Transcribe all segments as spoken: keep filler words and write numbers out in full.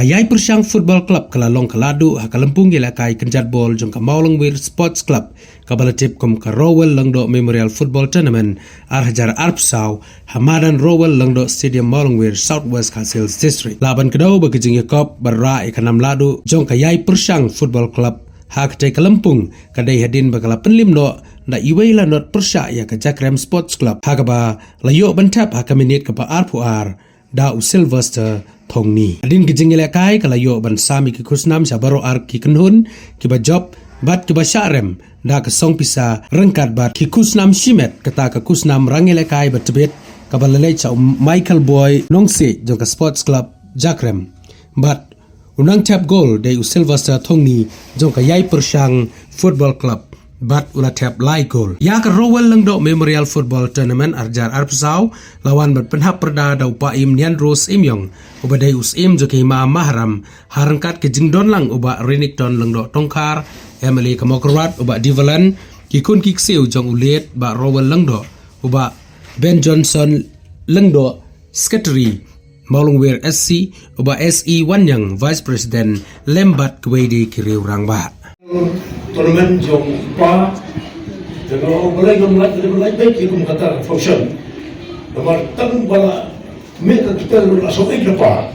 Ïai Pyrshang Football Club ka la long ka la duh ha ka lympung ïalehkai kynjat bol jong ka Mawlangwir Sports Club, kaba la tip kum ka Rowell Lyngdoh Memorial Football Tournament ar hajar arphew saw, ha madan Rowell Lyngdoh Stadium, Mawlangwir, South West Khasi Hills District. Lah ban kdew ba ka jingïakop bad rah ïa ka nam la duh jong ka Ïai Pyrshang Football Club ha katei ka lympung ka dei hadien ba ka la pynlip noh da iwei la not pyrshah ïa ka Jakrem Sports Club, ha kaba la ïoh ban thep ha ka minit kaba arphew ar da u Sylvester Thongni. Hadien ka jingïalehkai ka la ïoh ban sam ïa ki khusnam sha baroh ar ki kynhun kiba jop bad kiba shah rem da ka song pisa ryngkat bad ki khusnam shimet, kata ka khusnam rangïalehkai ba tbit kaba la leit sha u Michael Boy Nongsiej jong ka Sports Club Jakrem, bad u nang thep gol dei u Sylvester Thongni jong ka Ïai Pyrshang Football Club bad u la thep lai gol. Ïa ka Rowell Lyngdoh Memorial Football Tournament ar hajar arphew saw la wan ban pynhap pyrda da u Paiem Nianro Syiemiong, uba dei u Syiem jong ka Hima Maharam, ha ryngkat ka jingdon lang u Bah Renikton Lyngdoh Tongkhar, M L A ka Mawkyrwat, u Bah Devalan, ki khun ki ksiew jong u late Bah Rowell Lyngdoh, u Bah Ben Johnson Lyngdoh, Secretary Mawlangwir S C, u Bah S E Wanniang, Vice President, lem bad kiwei de ki riew rangbah. Tournament jong pa, te no balai ngam lait, balai bek ki kum kata function. Namar tang ba la mih ka kita la song ek pa.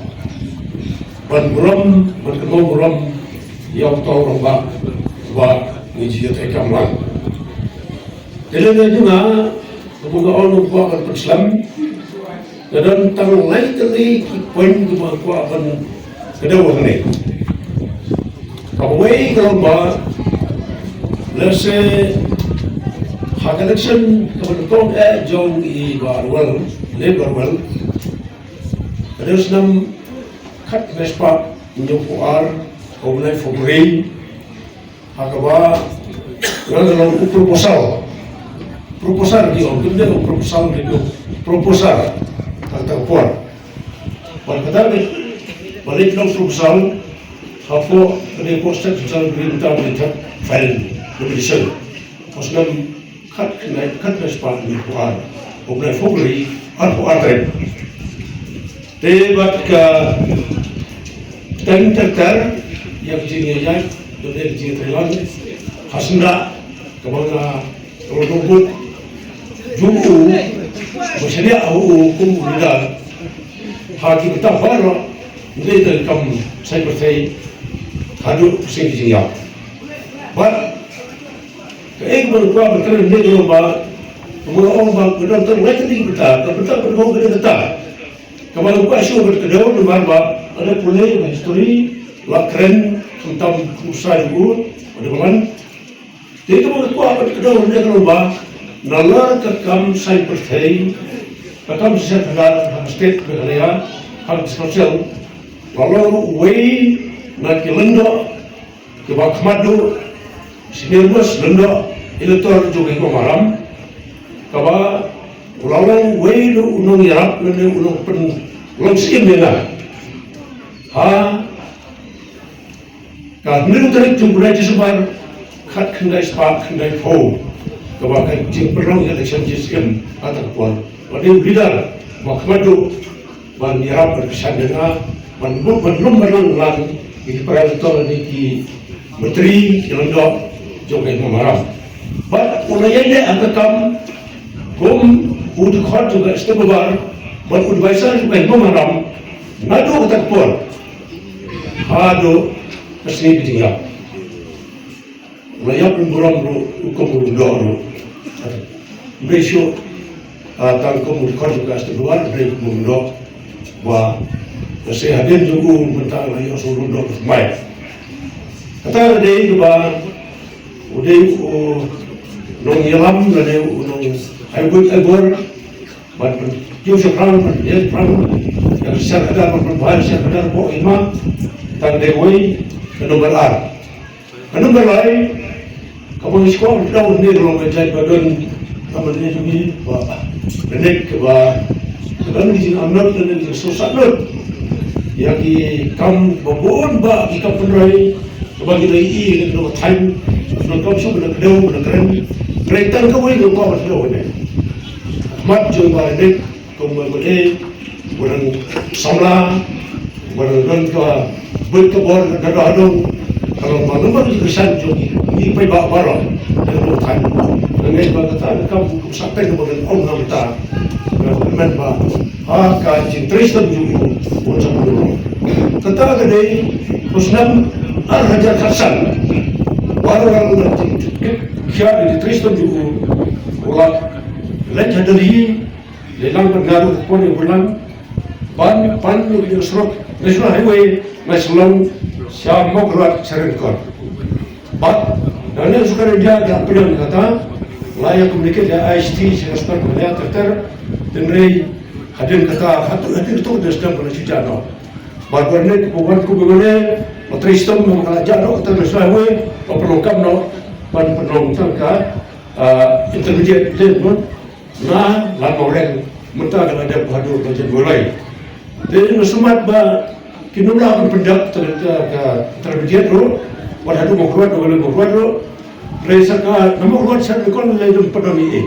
Ban burom, ban kynmaw burom ïa uto u rangbah ba ngi ju ïa trei kam lang. Te lada jong nga, ka bun ka ong u kwah ban pynslem, ka don tang lai tylli ki point kiba kwah ban kdew hangne. Kaba wei ka long ba, lehse ha ka election kaba nyngkong eh jong i Bah Rowell, late Bah Rowell, ka dei snem khatkhyndai spah hynñiewphew ar, ka u bnai February, ha kaba nga la long u proposal. Proposal ki ong, kim dei u proposal, ki ong proposal. Kata ka por. Bad kata ka, bad leit long proposal, hapoh, ka dei hapoh State Council, ka dei mynta ka dei thep file nomination. Hapoh snem khatkhyndai, khatkhyndai spah hynñiewphew ar, u bnai February, arphew ar tarik. Te bad ka teng ter ter ïa ka jingïaid, bad ïa ka jingïatreilang ha syndah kaba nga, kaba nga bud jong u, ba shaniah ha u kum u leader ha ki bynta baroh, ym dei tang kam saiñ pyrthei haduh ka seng ka jingïap. Bad kaei kaba nga kwah ban kren mynne ka long ba, kumba nga ong ba ka don tang lai tylli ki bynta, ka bynta kaba nga ong ka dei kata. Kaba nga kwah shuh ban kdew namar ba lada pule ïa ka history, la kren khamtam kum u Sir Ur, u Devalan. Te kaba nga kwah ban kdew mynne ka long ba, nalor ka kam saiñ pyrthei, ka kam shisha khadar ha state Meghalaya, ha ka district council, la long uwei na ki lyngdoh kiba khmat duh, senior most lyngdoh elector jong ka Hima Maram, kaba u la long uwei ruh u nongïarap lane u nongpynlong syiem ïa nga. Ha ka hynriew tarik jong u bnai December, khatkhyndai spah khyndaiphew, kaba ka jingpynlong election jingsyiem ha kata ka por. Ba dei u leader ba khmat duh ban ïarap ban kyrshan ïa nga, ban bud ban lum ban lang lang ïa ki para elector lane ki myntri ki lyngdoh jong ka Hima Maram. Bad u la ïaid leh ha ka kam kum u dkhot jong ka State Babar bad u advisor jong ka Hima Maram naduh kata ka por haduh ka sngi ka jingïap. U la ïap burom ruh, u kum u lyngdoh ruh. Ym dei shuh, ah, tang kum u dkhot jong ka State Babar, u dei kum u lyngdoh. Ba, lehse hadien jong u mynta la ïoh shuh u lyngdoh u thymmai. Kata ka dei kaba, u dei u nongïalam, lane u nong ai buit ai bor. Ban pynkiew shaphrang, ban ïeng shaphrang ïa ka shisha khadar, ban pynbha ïa ka shisha khadar hapoh ka hima. Tang dei uwei, ka number ar. Ka number lai, kaba ngi sngewbha ban kdew hangne ka long ba jait ba don, kaba ngi jong ngi ba, ka nek ba, ka don ki jingangnud, ka don ki jingsngewsih lut ïa ki kam ba bun ba ki kam pynroi, kaba ngi la ïohi ha kano ka thaiñ, ngi donkam shuh ban da kdew, ban da kren. Hynrei tang kawei ngi kwah ban kdew hangne. Mat jong ba nek, kum ba nek, ba dang samla, Ba don ka bun ka bor ka da don ka long ba number ki san jong ki paidbah baroh. Ka long than. Ngai ba kata ka kam kum sa teng ba kan ong na mata. Ka men ba ha ka jingtrei shitom jong u un sa pynlong. Kata ka dei u snem ar hajar khatsan. War war da jingkhia da jingtrei shitom jong u. Wala leit ha Delhi. Leit lang ban ngaru ka pon ïa u Burlang ban pan ïa u surok National Highway na Shillong sha Mawkyrwat sha Ranikor. Bad da leh surkar India ka pynlong kata la ïa communicate ïa I C T sha ka surkar Meghalaya ter ter. Tynrei hadien kata haduh hadien tu da sdang ka la shu jah noh. Bad war ne ku wan ku bane la trei shitom ba ka la jah noh kata National Highway la pynlong kam noh ban pynlong tang ka ah, intermediate lane noh. Na la Mawreng mynta ka la dep haduh ka Jan Mawlai. Te nga sumar ba ki nongla ban pyndap ka intermediate ruh wat haduh Mawkyrwat, Mawkyrwat ruh. Lei sa ka na Mawkyrwat sa ka kon lei dum padon ni.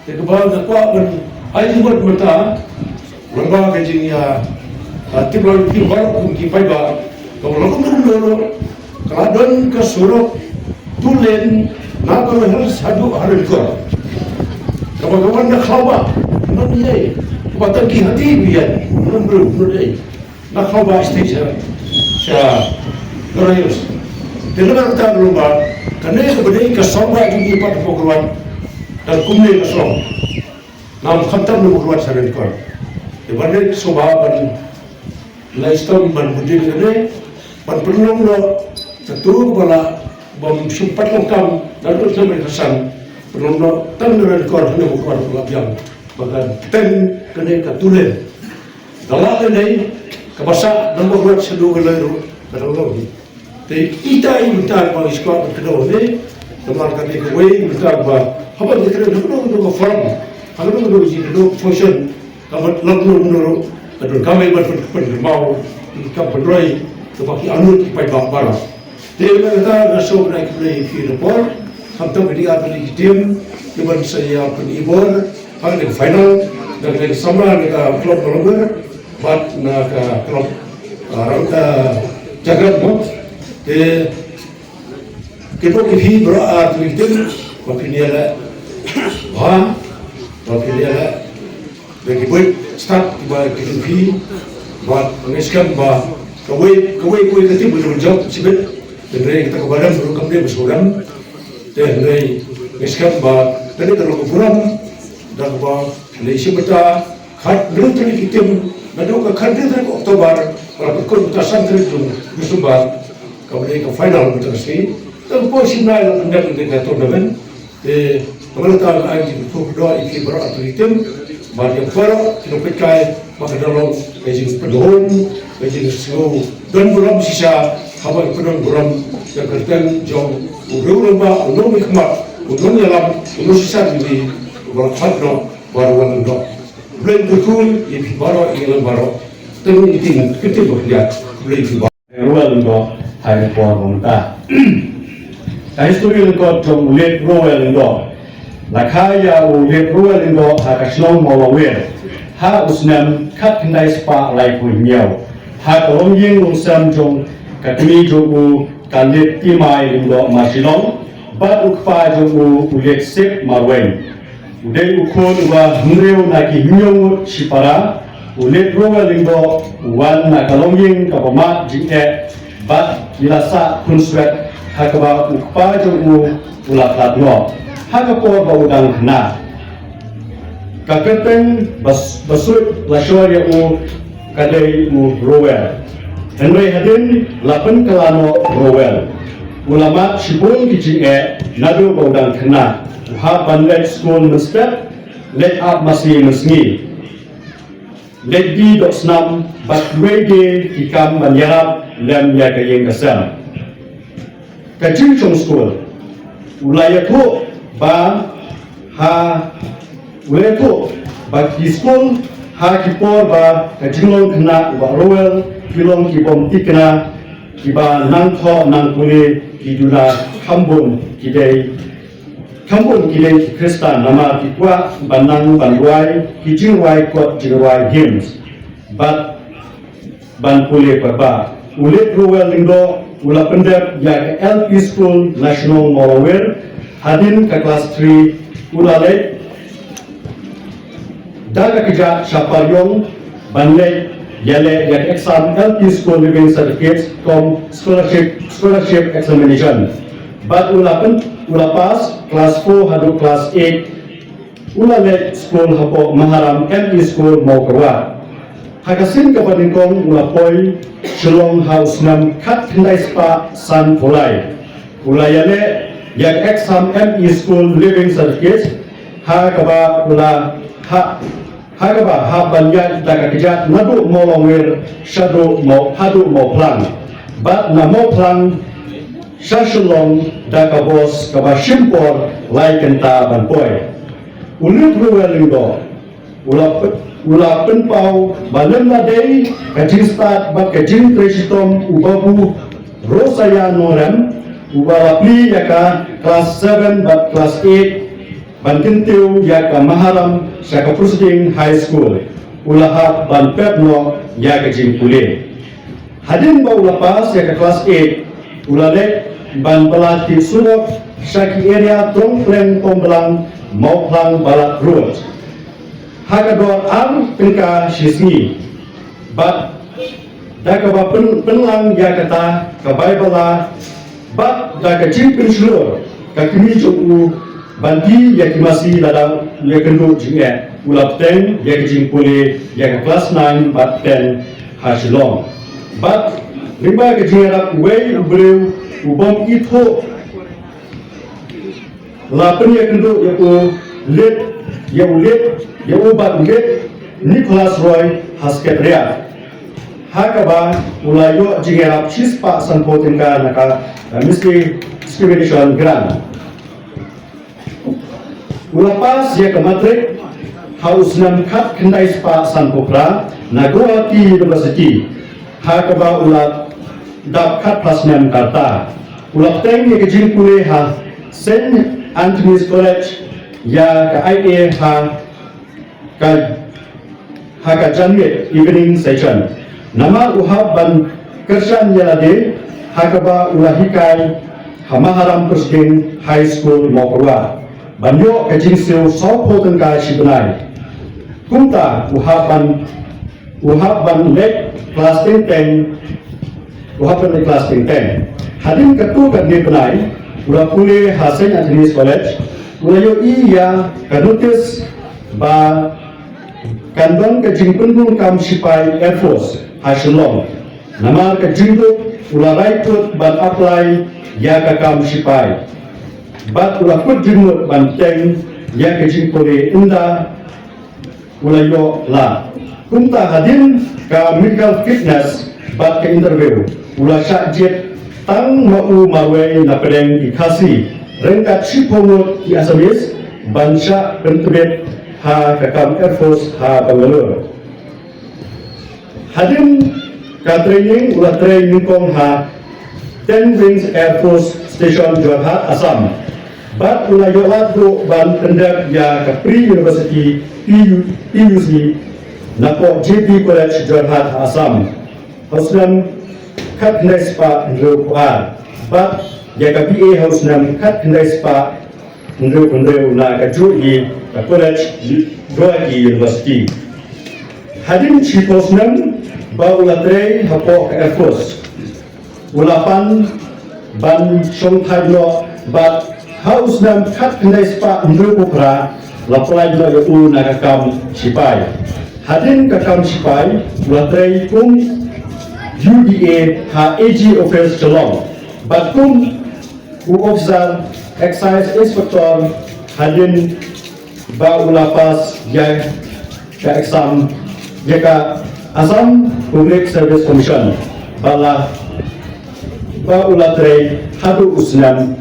Te kaba nga kwah ban ai jingmut mynta Lem bad ka jingïa, ah, tip lang ki baroh kum ki paidbah. Kaba la kum kum doro ka la don ka surok two lane na Garo Hills haduh ha Ranikor. Kaba ka wan na Khlawbah, non ïa kaba tang ki hati bian non bru non ïa na Khlawbah stage sha Garo Hills. Te na kata ka lum ba kane kaba dei ka sawbah jong ki pat Mawkyrwat. Dan kumne ka song Ngam khamtam na Mawkyrwat sha Ranikor. Te ban leit sngewbha ban leit sdang ban bud ïa kane ban pynlong noh katu ba la bym shym pat long kam na katu snem ba khatsan pynlong noh tang na Ranikor na Mawkyrwat ba la biang ba kan ten kane katu lane. Da lah lane kaba sah na Mawkyrwat sha Dong Gallai ruh ka dang long hi. Te ita i mynta ba i skwah ban kdew ne namar kane kawei i mynta ba haba ngi kdew na kano kano ka forum ha kano kano ka jingkdew function kaba lak no no ka don kamai ban pyn pyn kynmaw ki kam pynroi kaba ki anut ki paidbah baroh. Te mynta nga sngewbha ban ai khublei ïa phi na por khamtam ïa ki artylli ki team kiban sa ïa pynibor ha kane ka final na kane ka samla na ka club Mawlyngbir bad na ka club ah, Rang ah, Jagrap mo. Te Kito ki phi bro a tu itin ba phi nia la ba ba phi nia la ba ki boi start ba ki tu phi ba ngi skam ba kawei kawei kawei ka tip ba jop sibit. Tendre kita ka badam bro kam de ba suram. Tendre ngi skam ba tadi ka lo ka buram da ba le sibita khat dua tadi ki tim na do ka khat dua tadi Oktober ba la kun ta san tadi Desember. Ka ba dei ka final mynta ka sngi. Tang poi shim nai la pyndep ïa ka tournament. Te ka ba la tang ai ki pyndoh ïa ki baroh artylli ki tim bad ïa baroh ki nongpeitkai ba ka da long ka jingpynhun ka jingsngew don burom shisha haba ki pynhun burom ïa ka kyrteng jong u riew rangbah u nongmihkhmat u nongïalam u nongshisha jong ngi uba la khot noh bad uba la don noh. Blei kyrkhu ïa phi baroh ïa ngi baroh. Te ngi ïa ki kyrteng ba khyndiat. Blei phi baroh. Rowell Lyngdoh ha ka por ba mynta. Ka histori lyngkot jong u Late Rowell Lyngdoh. La kha ïa u Late Rowell Lyngdoh ha ka shnong Mawlawir ha u snem khatkhyndai spah laiphew hynñiew ha ka longïing longsem jong ka kmie jong u ka Late Timai Lyngdoh Marshillong bad u kpa jong u u Late Sep Marwein. U dei u khun uba hynriew na ki hynñiew ngut shipara. U Late Rowell Lyngdoh u wan na ka longïing kaba mad jingeh bad ki la sah khunswet ha kaba u kpa jong u u la khlad noh ha ka por ba u dang khynnah. Ka kyrteng ba suit la shoi ïa u ka dei u Rowell. Hynrei hadien la pynkylla noh Rowell u la mad shibun ki jingeh naduh ba u dang khynnah. U hap ban leit skul mynstep, leit ap masi mynsngi, leit die doh snam bad kiwei de ki kam ban ïarap lem ïa ka ïing ka sem. Ka jingshong skul u la ïathuh ba ha u la ïathuh ba ki skul ha ki por ba ka jinglong khynnah u Bah Rowell ki long ki bym thikna kiba nang thoh nang pule ki duna khambun ki dei khambun ki dei ki Khristan namar ki kwah ban nang ban rwai ki jingrwai kot jingrwai hymns bad ban pule paidbah. U Late Rowell Lyngdoh u la pyndep ïa ka L P School na shnong Mawlongwir. Hadien ka klas three u la leit da ka kjat sha Pariong ban leit ïaleh ïa ka exam L P School Leaving Certificate cum Scholarship, Scholarship Examination. Bad u la pyn-, u la pass klas four haduh klas eight. U la leit skul hapoh Maharam M E School Mawkyrwat. Ha ka sien kaba nyngkong u la poi Shillong ha u snem khatkhyndai spah sanphew lai. U la ïaleh ïa ka exam M E School Leaving Certificate ha kaba u la ha ha kaba hap ban ïaid da ka kjat naduh Mawlongwir shaduh Maw, haduh Mawphlang. Bad na Mawphlang sha Shillong da ka bos kaba shim por lai kynta ban poi. U Late Rowell Lyngdoh u la pyn-, u la pynpaw ba lem la dei ka jingstad bad ka jingtrei shitom u Babu Rosaya Nongrem uba la plie ïa ka klas seven bad klas eight ban kyntiew ïa ka Maharam sha ka Proceeding High School. U la hap ban pep noh ïa ka jingpule. Hadien ba u la pass ïa ka klas eight u la leit ban bylla tip surok sha ki area Trongphleng Tomblang Mawphlang Balat Road ha ka dor ar tyngka shi sngi. Bad da kaba pyn-, pynlang ïa kata ka bai bylla bad da ka jingpynshlur ka kmie jong u ban die ïa ki masi lada u ïakynduh jingeh, u la bteng ïa ka jingpule ïa ka klas nine bad ten ha Shillong. Bad lyngba ka jingïarap uwei u briew u bym ithuh la pynïakynduh ïa u Late, ïa u Late, ïa u bad u Late Nicholas Roy ha Secretariat. Ha kaba u la ïoh jingïarap shispah sanphew tyngka na ka, eh, Ministry Discrimination Grant. U la pass ïa ka matrik ha u snem khatkhyndai spah sanphew phra na Gauhati University. Ha kaba u la dap khatphra snem ka rta. U la bteng ïa ka jingpule ha Saint Anthony's College ïa ka I A ha ka, ha ka janmiet, evening session. Namar u hap ban kyrshan ïa lade ha kaba u la hikai ha Maharam Proceeding High School Mawkyrwat ban ïoh ka jingsiew sawphew tyngka shi bnai. Kumta u hap ban u hap ban leit klas teng teng, u hap ban leit klas teng teng. Hadien katto katne bnai u la pule ha Saint Anthony's College. U la ïohi ïa ka notis ba kan don ka jingpynrung kam shipai Air Force ha Shillong. Namar ka jingduk u la rai kut ban apply ïa ka kam shipai. Bad u la kut jingmut ban teng ïa ka jingpule ynda u la ïoh la. Kumta hadien ka medical fitness bad ka interview u la shah jied tang ma u marwei na pdeng ki Khasi ryngkat shiphew ngut ki Assamese ban shah pyntbit ha ka kam Air Force ha Bangalore. Hadien ka training u la trei nyngkong ha Ten Wings Air Force Station, Jorhat, Assam. Bad u la ïoh lad ruh ban pyndep ïa ka pre-university P U, P U C na poh J P College, Jorhat, Assam ha u snem khatkhyndai spah hynriewphew ar. Bad ïa ka B A ha u snem khatkhyndai spah hynriewphew hynriew na kajuh hi ka College Guwahati University. Hadien shiphew snem ba u la trei hapoh ka Air Force u la pan ban shongthait noh bad ha u snem khatkhyndai spah hynriewphew phra la pynlait noh ïa u na ka kam shipai. Hadien ka kam shipai u la trei kum U D A ha A G Office Shillong bad kum u Officer Excise Inspector hadien ba u la pass ïa ka exam ïa ka Assam Public Service Commission ba la, ba u la trei haduh u snem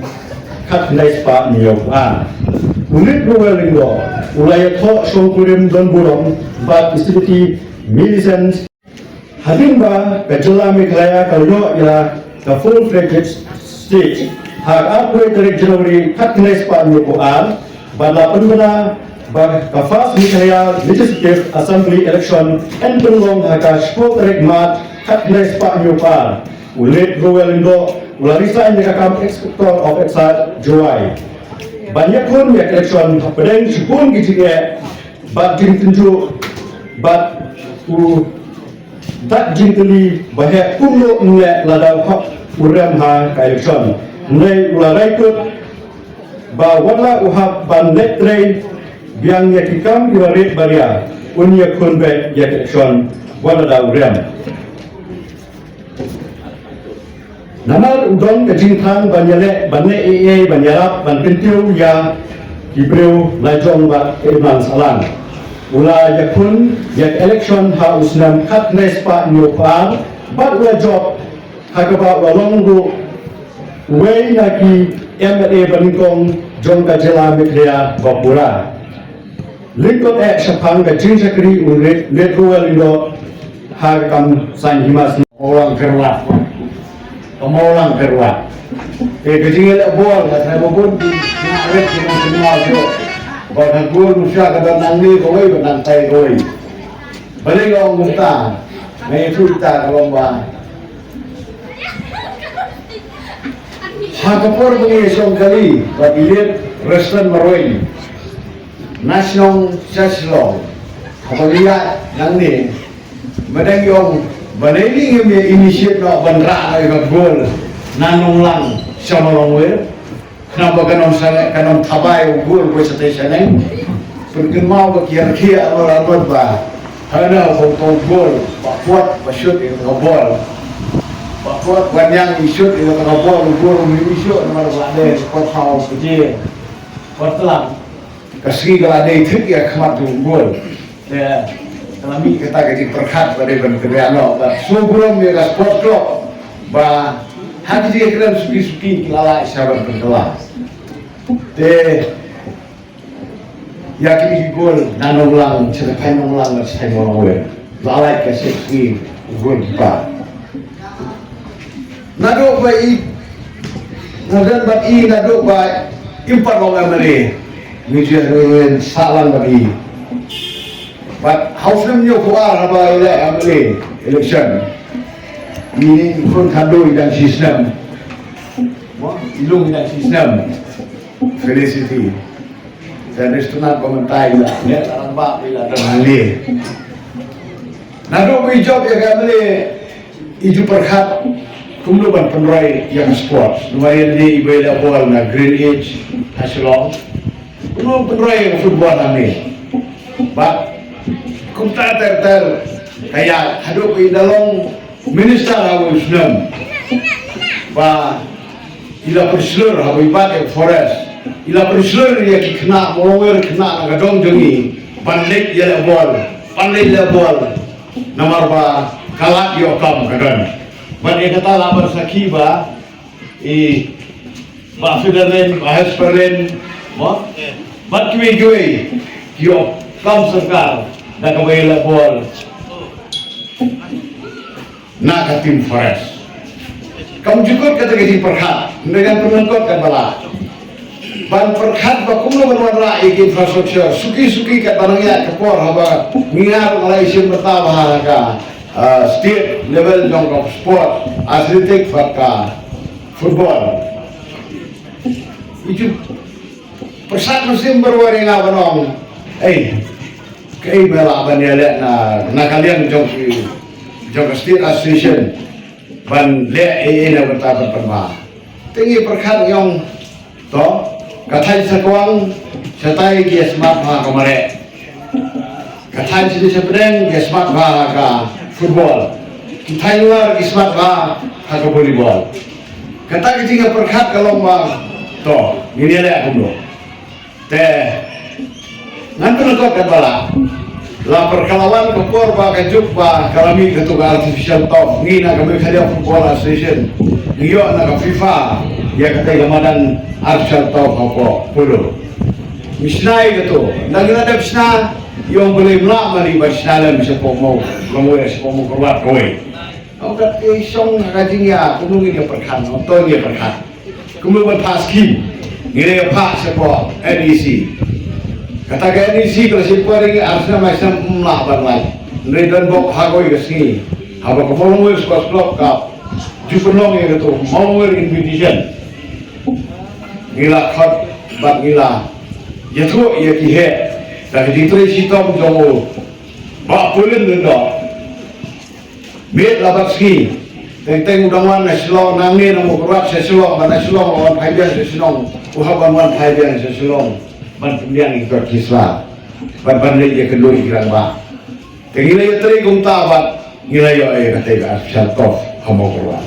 khatkhyndai spah hynñiewphew ar. U Late Rowell Lyngdoh u la ïathoh shongkurim donburom bad Miss Millicent. Hadien ba ka jylla Meghalaya ka la ïoh ïa la ka full fledged state ha ka arphew tarik January khatkhyndai spah hynñiewphew ar, bad la pynbna ba ka first Meghalaya Legislative Assembly election yn pynlong ha ka shiphew tarik March Khatkhyndai spah hynñiewphew ar, u Late Rowell Lyngdoh u la resign na ka kam Inspector of Excise, Jowai, ban ïakhun ïa ka election hapdeng shibun ki jingeh bad jingtynjuh bad u dak jingkylli ba heh kumno un leh lada u hap u rem ha ka election. Hynrei u la rai kut ba wat la u hap ban leit trei biang ïa ki kam kiba rit ba ria, un ïakhun beit ïa ka election wat lada u rem. Namar u don ka jingthrang ban ïaleh, ban leh ei ei, ban ïarap, ban kyntiew ïa ki briew la jong bad ka imlang sahlang. U la ïakhun ïa ka election ha u snem khatkhyndai spah hynñiewphew ar bad u la jop ha kaba u la long ruh uwei na ki M L A banyngkong jong ka jylla Meghalaya ba pura. Lyngkot eh shaphang ka jingshakri u Late Rowell Lyngdoh ha ka kam saiñ hima snem. Mawlang Kyrwat. Ka Mawlang Kyrwat. Te ka jingïaleh bol ka trai ba bun ki nang ret ki nang sngewsih. Ba ka gol u sha ka don nangne kawei ba nangtai kawei. Balei nga ong kumta? Nga ïathuh ïa ka long ba ha ka por ba ngi ïashong kali bad i Late Reston Marwein na shnong sha Shillong, haba ngi ïaid nangne, ma dang ïong ba nangne ngim ïa initiate noh ban rah noh ïa ka gol na Nonglang sha Mawlongwir. Khnang ba kan ym sangeh, kan ym thabai u gol ba shatei shaneng. Pynkynmaw ba ki rkhie arngut arngut ba hana ba u gol ba kwat ba shut ïa ka bol. Ba kwat ba ñiang i shut ïa ka bol, u gol um ïohi shuh namar ba la dei kwat saw baje. Kwat tlang. Ka sngi ka la dei thik ïa khmat u gol. Te ka la mih kata ka jingpyrkhat ba dei ban kynriah noh bad sngewburom ïa ka sport club ba ha ki jingïakren suki suki ki la lait sha ban pynkylla. Te ïa kine ki gol na Nonglang, sha ka thaiñ Nonglang, sha ka thaiñ Mawlongwir. La lait ka shisngi u gol kipa. Naduh ba i, nga don bad i naduh ba im pat long M L A. Ngi ju ïa sah lang bad i. Bad ha u snem hynñiewphew ar haba ïaleh M L A election, i khun khadduh i dang shisnem. Mo, i lung i dang shisnem. Felicity. Te dei sngewtynnat ba mynta i la leh rangbah, i la don hangne. Naduh ba i jop ïa ka M L A, i ju pyrkhat kumno ban pynroi ïa ka sports. Namar ïa lade iba ïaleh bol na Green Edge ha Shillong, kumno ban pynroi ïa ka football hangne. Bad kumta ter ter ka ïaid haduh ba i da long minister ha u snem ba i la pynshlur haba i bat ïa ka forest. I la pynshlur ïa ki khynnah Mawlongwir, khynnah na ka dong jong ngi, ban leit ïaleh bol, ban leit leh bol. Namar ba ka lad ïoh kam ka don. Bad ïa kata lah ban sakhi ba i Bah Federlin, Bah Hesperlin, mo? Bad kiwei kiwei ki ïoh kam sorkar da kaba ïaleh bol na ka team forest. Kam ju kut kata ka jingpyrkhat, hynrei ngan pynlyngkot katba lah. Ban pyrkhat ba kumno ban wanrah ïa ki infrastructure, suki suki katba nang ïaid ka por haba ngi nga ruh nga la ïashim bynta bha ha ka, ah, state level jong ka sport, athletic bad ka football. Ïa ju Pyrsad mynsiem baroh ïa nga ban ong, ei, kaei ba lah ban ïaleh na, na ka liang jong ki, jong ka State Association ban leh ei ei na ka bynta ban pynbha. Te ngi pyrkhat ngi ong, to, ka thaiñ Sakwang, shatai ki ïa smat bha ka mareh. Ka thaiñ shane shapdeng ki smat bha ha ka football. Ki thaiñ Lar ki smat bha ha ka volleyball. Kata ka jingïapyrkhat ka long ba, to, ngin ïaleh kumno. Te ngan pynlyngkot katba lah. La pyrkhat la wan ka por ba ka juk ba ka la mih kato ka artificial turf. Ngi na ka Meghalaya Football Association ngi ïoh na ka FIFA ïa katei ka madan artificial turf hapoh Polo. Ngi shna ïa kato. Nda ngi la dep shna, ïa ong balei ym lah mane ban shna lem shapoh Mawlongwei, shapoh Mawkyrwat kawei. Ong kat, eh, shong ha ka jingïa, kumno ngin ïa pyrkhat, ong to ngin ïa pyrkhat. Kumno ban phah skim. Ngin ïa phah shapoh N E C. Kata ka N E C ka la shim por ïa ngi ar snem lai snem ym lah ban lait. Hynrei don bok ha kawei ka sngi. Haba ka Mawlongwir Sports Club ka ju pynlong ïa kato Mawlongwir Invitation, ngi la khot bad ngi la ïathuh ïa ki heh da ka jingtrei shitom jong u Bah Paulin Lyngdoh. Miet la bad sngi, teng teng u dang wan na Shillong, nangne na Mawkyrwat sha Shillong, bad na Shillong la wan phai biang sha Shillong, u hap ban wan phai biang sha Shillong ban pynbiang ïa ki kot ki sla, ban ban leit ïakynduh ïa ki rangbah. Te ngi la ïatrei kumta bad ngi la ïoh ïa katei ka Artificial Turf ha Mawkyrwat.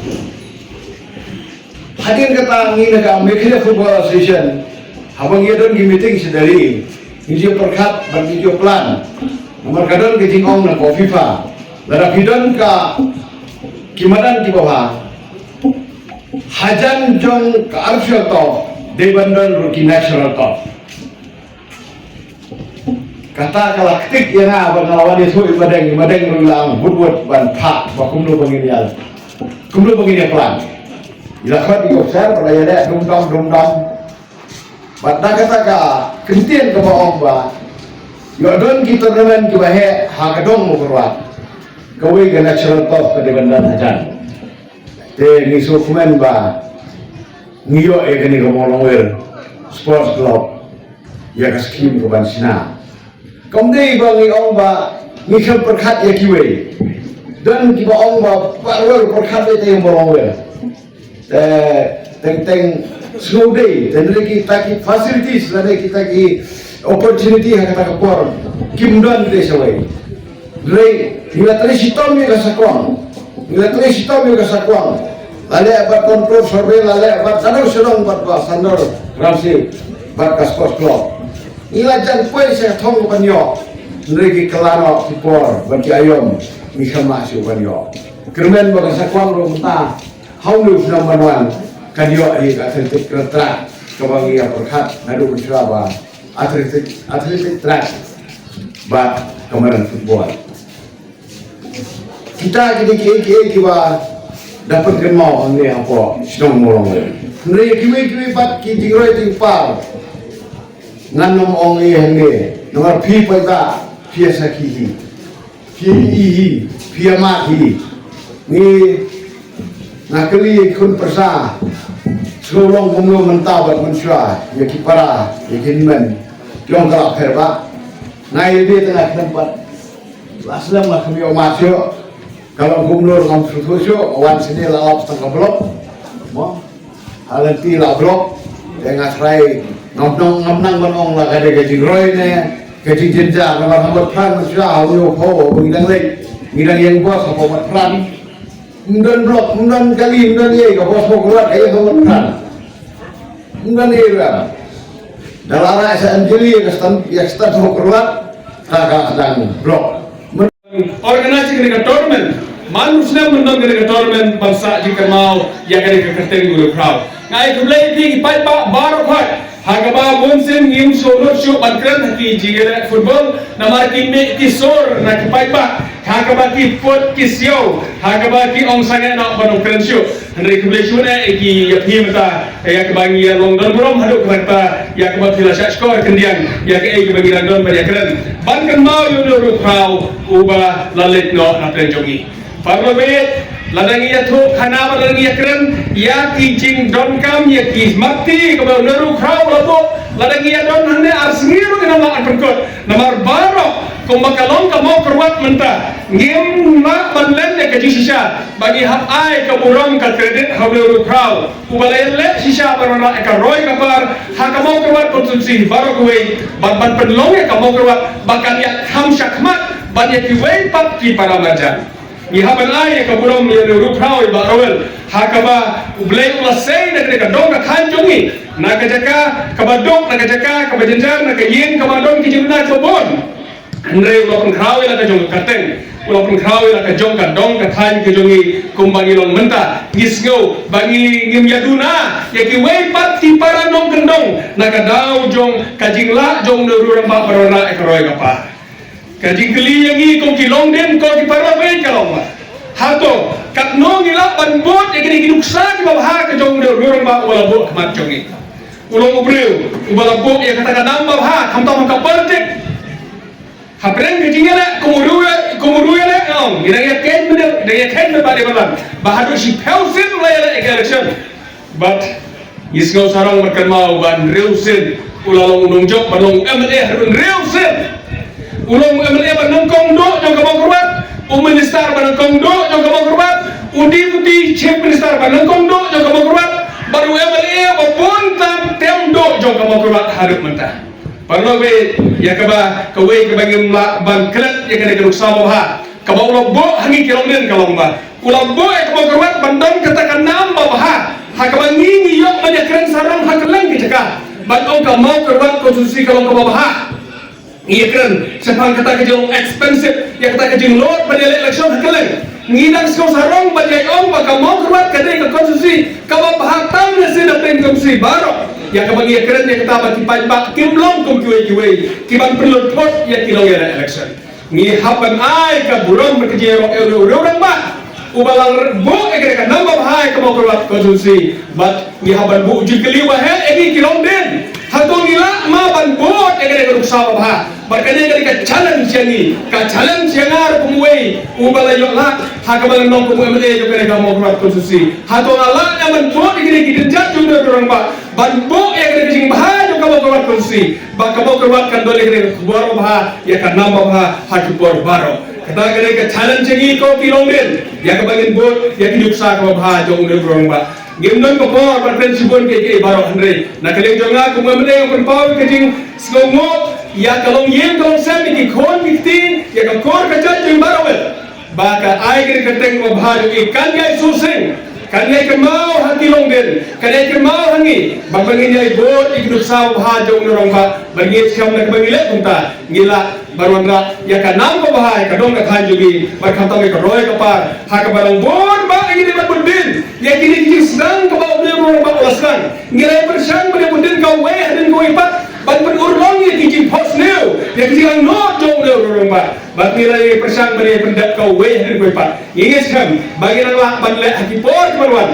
Hadien kata ngi na ka Meghalaya Football Association, haba ngi ïadon ki meeting sha Delhi, ngi ju pyrkhat bad ngi ju plan. Namar ka don ka jingong na ka FIFA, lada phi don ka, ki madan kiba bha, hajan jong ka Artificial Turf dei ban don ruh ki Natural Turf. Kata ka la ktik ïa nga ba nga la wan ïathuh ïa i Madeng, i Madeng ruh i la ong, wut wut ban phah ba kumno ba ngin ïa, kumno ba ngin ïa plan. I la khot ïa ki officer, ba la ïaleh dum dam dum dam. Bad da kata ka kyntien kaba ong ba ïoh don ki tournament kiba heh ha ka dong Mawkyrwat, kawei ka Natural Turf ka dei ban don hajan. Te ngi sngewkmen ba ngi ïoh ïa kane ka Mawlongwir Sports Club ïa ka skim ka ban shna. Kam dei ba ngi ong ba ngi khlem pyrkhat ïa kiwei. Don kiba ong ba baroh pyrkhat ïa ka Mawlongwir. Te teng teng sngewdei, te hynrei kita ki facilities lane kita ki opportunity ha kata ka por kim don te shawei. Hynrei ngi la trei shitom ïa ka Sakwang. Ngi la trei shitom ïa ka Sakwang. La leh bad control survey, la leh bad Sadar Shillong bad ba Sandor Ramsey bad ka Sports Club. Ngi la jan poi sha thong ban ïoh. Hynrei ki kylla noh ki por bad ki aïom, ngi khlem lah shuh ban ïoh. Kyrmen ba ka Sakwang ruh mynta ha une u snem ban wan kan ïoh ïa ka athletic track kaba ngi ïa pyrkhat naduh mynshuwa ba athletic, athletic track bad ka madan football. Kita ki dei kiei kiei kiba da pynkynmaw hangne hapoh shnong Mawlongwir. Hynrei kiwei kiwei pat ki jingroi jingpar ngan ym ong ei hangne, namar phi paidbah phi ïa sakhi hi. Phi ïohi hi, phi ïa mad hi. Ngi, nga kylli ïa ki khun pyrsa, shu long kumno mynta bad mynshuwa, ïa ki para, ïa ki hynmen. Ki ong ka la pher bha. Nga ïa lade te nga khlem pat, la slem nga khlem ïoh mad shuh. Ka long kumno ngam sngewthuh shuh, wan shane la lap tang ka block. Mo? Ha lynti la block, te nga tharai ngam nang, ngam nang ban ong la ka dei ka jingroi ne ka jingjynjar, namar ha Mat Phran mynshuwa ha une u phew ba ngi dang leit, ngi dang ïeng bos hapoh Mat Phran. Ym don block, ym don kali, ym don ei, ka bos Mawkyrwat ka ïeng ha Mat Phran. Ym don ei ruh. Da la rah sha Anjali ïa ka stand, ïa ka stand Mawkyrwat, ka ka dang block. Organize kane ka tournament. Man u snem ban don kane ka tournament ban sah jingkynmaw ïa kane ka kyrteng u Riewkhraw. Nga ai khublei ïa phi ki paidbah baroh khoit. Ha kaba bun sien ngim sngewlut shuh ban kren ha ki jingïaleh football namar ki mih ki sur na ki paidbah. Ha kaba ki put ki siaw, ha kaba ki ong sangeh noh ban ym kren shuh. Hynrei khublei shibun eh ïa ki, ïa phi mynta, ïa kaba ngi ïa long don burom haduh katta katta, ïa kaba phi la shah shkor khyndiat ïa kaei kaba ngi dang don ban ïa kren. Ban kynmaw ïa une u Riewkhraw uba la leit noh na pdeng jong ngi. Paralok baieit, lada ngi ïathuh khana bad lada ngi ïa kren ïa ki jingdonkam, ïa ki smarti kaba une u Riewkhraw u la buh, lada ngi ïa don hangne ar sngi ruh ngin ym lah ban pynkut. Namar baroh kumba ka long ka Mawkyrwat mynta, ngim lah ban len ïa ka jingshisha ba ngi hap ai ka burom ka credit ha une u Riewkhraw uba la ïaleh shisha ban wanrah ïa ka roi ka par ha ka Mawkyrwat constituency baroh kawei, bad ban pynlong ïa ka Mawkyrwat ba kan ïaid kham shakhmat bad ïa kiwei pat ki para marjan. Ngi hap ban ai ïa ka burom ïa une u Riewkhraw, ïa Bah Rowell, ha kaba U Blei u la sei na kane ka dong ka thaiñ jong ngi, na ka jaka kaba duk, na ka jaka kaba jynjar, na ka ïing kaba don ki jingduna kiba bun. Hynrei u la pynkhraw ïa la ka jong ka kyrteng, u la pynkhraw ïa la ka jong ka dong ka thaiñ ka jong ngi. Kumba ngi long mynta, ngi sngew ba ngi ngim ïaduna ïa kiwei pat ki para nongkyndong na ka daw jong ka jinglah jong une u rangbah ban wanrah ïa ka roi ka par. Ka jingkylli ïa ngi kum ki longdien, ko ki para baieit, ka long ba hato katno ngi lah ban bud ïa kine ki nuksa kiba bha ka jong une u rangbah uba la buh ha khmat jong ngi. U long u briew uba la buh ïa kata ka nam ba bha, khamtam ha ka politik. Hapdeng ka jingïaleh kum u riew, Kum ruh ïa leh ong, ngi dang ïa ken mynta, dang ïa ken mynta ba dei ba lang. Ba haduh shiphew sien la ïa leh election. Bad ngi sngew sarong bad kynmaw ba hynriew sien u la long u nongjop ba long M L A haduh hynriew sien. U long u M L A ba nyngkong duh jong ka Mawkyrwat, u minister ba nyngkong duh jong ka Mawkyrwat, u deputy chief minister ba nyngkong duh jong ka Mawkyrwat, bad u M L A ba bun tam tem duh jong ka Mawkyrwat haduh mynta. Paralok, ïa kaba kawei kaba ngim lah ban klet ïa kane ka nuksa babha kaba u la buh ha ngi ki longdien ka long ba u la buh ïa ka Mawkyrwat ban don kata ka nam babha ha kaba ngi ngi ïoh ban ïakren sarong ha kylleng ki jaka ban ong ka Mawkyrwat constituency ka long kaba bha. Ngi ïakren shaphang kata ka jong expensive ïa kata ka jinglong ban ïaleh election ha kylleng. Ngi dang sngew sarong ban ïa ong ba ka Mawkyrwat ka dei ka constituency kaba bha tam ne shisha na pdeng constituency baroh. Ïa kaba ngi ïakren ïa kata ba ki paidbah kim long kum kiwei kiwei kiban pynlut vote ïa ki long ïa election. Ngi hap ban ai ka burom bad ka jingïaroh ïa u rangbah uba la buh ïa ka nam babha ïa ka Mawkyrwat constituency. Bad ngi hap ban buh jingkylli ba heh ïa ngi ki longdien. Hato ngi lah ma ban buh ïa ka nuksa babha? Bad kane ka dei ka challenge ïa ngi, ka challenge ïa nga ruh kum uwei uba la ïoh lad ha kaba long kum u M L A jong kane ka Mawkyrwat constituency. Hato nga lah ïa ban buh ïa kine ki kjat jong u rangbah ban buh ïa kane ka jingbha jong ka Mawkyrwat constituency ba ka Mawkyrwat kan don ïa kane ka khubor babha ïa ka nam babha ha ki por baroh. Kata ka dei ka challenge ïa ngi ko ki longdien ïa kaba ngin buh ïa ki nuksa kaba bha jong u rangbah. Ngim don ka por ban kren shibun kiei kiei baroh hynrei na ka liang jong nga kum u M L A nga pynpaw ïa ka jingsngewnguh ïa ka longïing ka longsem ïa ki khun ki kti ïa ka kur ka jait jong baroh. Ba ka ai ka kyrteng kaba bha jong ngi kan ïai sngewsih, kan ïai kynmaw ha ki longdien, kan ïai kynmaw ha ngi. Ba ngin ïai bud ïa ki nuksa babha jong u rangbah ba ngi skhem na kaba ngi leh kumta ngi lah ban wanrah ïa ka nam kaba bha ïa ka dong ka thaiñ jong ngi. Bad khamtam ïa ka roi ka par ha kaba dang bun ba ngi dei ban bud dien ïa kine ki jingsdang kaba u rangbah u la sdang. Ngi la pyrshang ban bud dien kawei hadien kawei pat ban pynurlong ïa ki jingphohsniew ïa ki jingangnud jong u rangbah. Bad ngi la ïa pyrshang ban ïa pyndep kawei hadien kawei pat. Ngi ngeit skhem ba ngi nang lah ban leh ha ki por kiban wan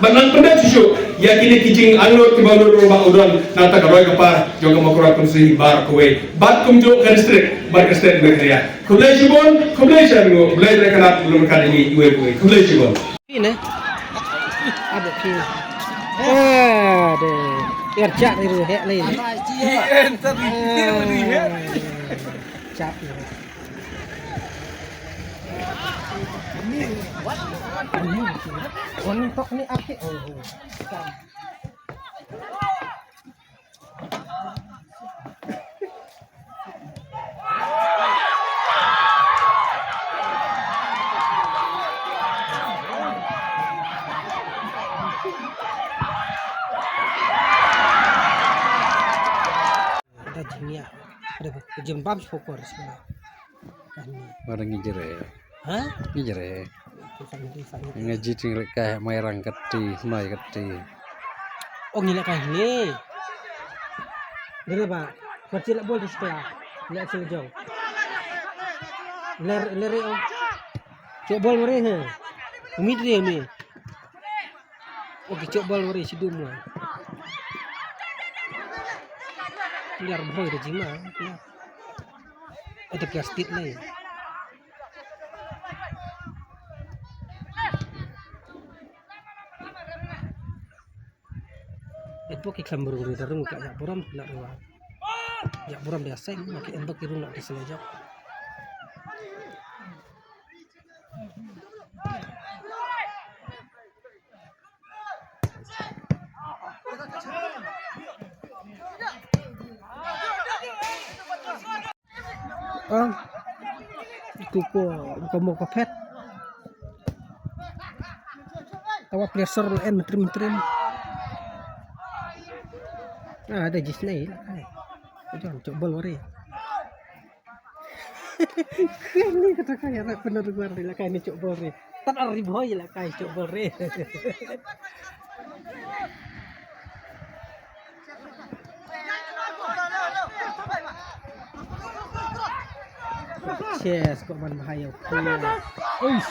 ban nang pyndep shuh shuh ïa kine ki jingangnud kiba u rangbah u don na ka roi ka par jong ka Mawkyrwat constituency baroh kawei bad kumjuh ka district bad ka state Meghalaya. Khublei shibun, khublei shibun, khublei shibun. Khublei shibun. Phi ne? Ade phi. Ah, de. Er chak ni ruh hek ni. Chak ni. Ni. Ni tok ni ap ki. Oh. Ada jingïa. Ada jembam sepokor semua. Barang ngi jere. Ha? Ngi jere. Ngi jere. Ngi jere ka mai rang kati, mai kati. Oh, ngi leh kai ni. Dere ba. Kati leh bol di sekolah. Leh sel jong. Ler, ler, oh. Cok bol mari he. Umi dere umi. Oh, ki cok bol mari sidum wa. Biar boy de jima. Ada plastik lai. Epo ki khlem rung ri da rung ka ïa burom la rua. Ïa burom dia seng ma ki emba ki rung la di selejok. Ah, ku ko, ko mo ko phet. Tawa pressure la en mentrim mentrim. Ah, ada jis nei la kai. Jon cok bol wari. Kini kata kai, ada benar wari la kai ni cok bol ri. Tat ari boy la kai cok bol ri. Chest kok man bahaya. Uish.